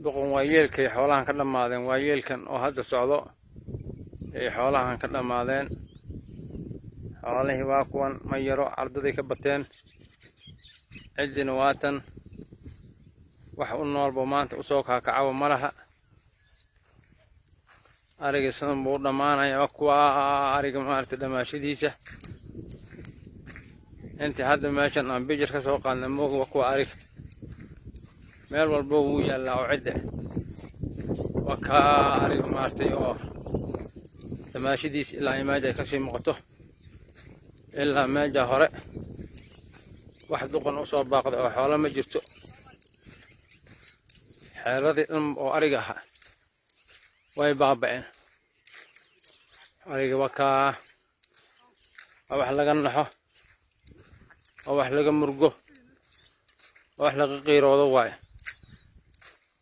Duqan waa yeelkay xoolahan ka dhammaadeen, waa yeelkan oo hadda socdo ay xoolahan ka dhammaadeen. Xoolihii waa kuwan, ma yaro, ardaday ka bateen. Ciddina waa tan, wax u noolba maanta usoo kaakacaba ma laha. Ariga sidan buu u dhammaanaya. Waa kuwa ariga maaragtay dhammaashadiisa. Intii hadda meeshan aan bijir ka soo qaadnay mooga, waa kuwa ariga meel walbo wuu yaallaa oo cidda. Waa kaa ariga maaragtay oo dhammaashadiisa ilaa ay meesha ay kasii muuqato, ilaa meesha hore wax duqan usoo baaqday oo xoolo ma jirto. Xeeradii dhan oo ariga ahaa way baaba'een. Ariga waa kaa, waa wax laga naxo, waa wax laga murgo, waa wax laga qiiroodo waaye.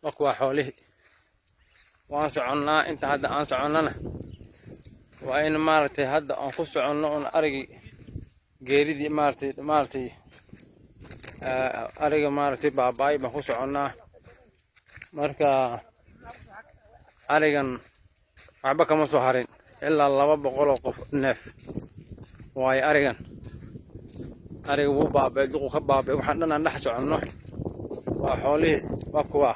Waa kuwaa xoolihii. Waan soconnaa. Inta hadda aan soconnana waa in maaragtay hadda aan ku soconno un arigii geeridii maaragtay ariga maaragtay baaba'ay baan ku soconnaa. Marka arigan waxba kama soo harin, ilaa 200 oo qof neef waayo. Arigan ariga wuu baaba'ay, duqu ka baaba'ay. Waxaan dhan aan dhex soconno waa xoolihii. Waa kuwa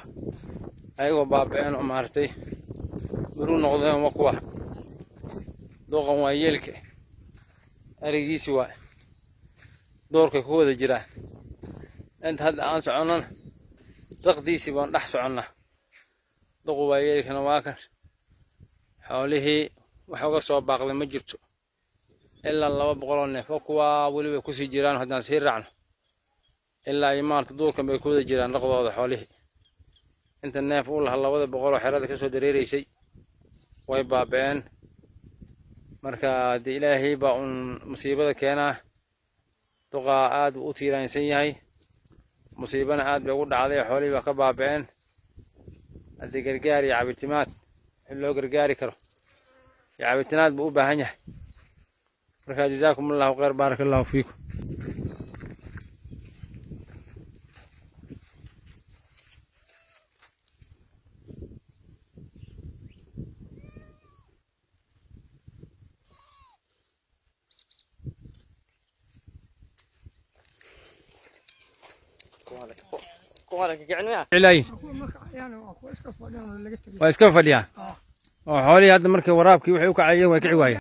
ayagoo baaba'een oo maaragtay muruu noqdeen. Waa kuwa duqan waa yeelka arigiisi waay, doorkay ku wada jiraan. Inta hadda aan soconnona raqdiisii baan dhex soconnaa. Duqu waa yeelkana waa kan, xoolihii wax uga soo baaqday ma jirto ilaa 200 oo neef. Waa kuwaa weli way kusii jiraan. Haddaan sii raacno ilaa iyo maarata duurkan bay ku wada jiraan raqdooda xoolihii. Inta neef uu lahaa 200 oo xerada kasoo dareereysay way baaba'een. Marka dee Ilaahay baa uun musiibada keenaa. Duqaa aad buu u tiiraansan yahay, musiibana aad bay ugu dhacday, xoolihii baa ka baaba'een. Haddii gargaar iyo cabitimaad wixii loo gargaari karo iyo cabitinaad buu u baahan yahay. Marka jazaakum Allahu khayr, baaraka Allahu fiikum. Ilaahi. Kuwa marka ayaan waa kuwa iska fadhiyaan oo laga tegay. Waa iska fadhiyaan oo xoolihii hadda markii waraabkii waxay u kacayeen way kici waayeen.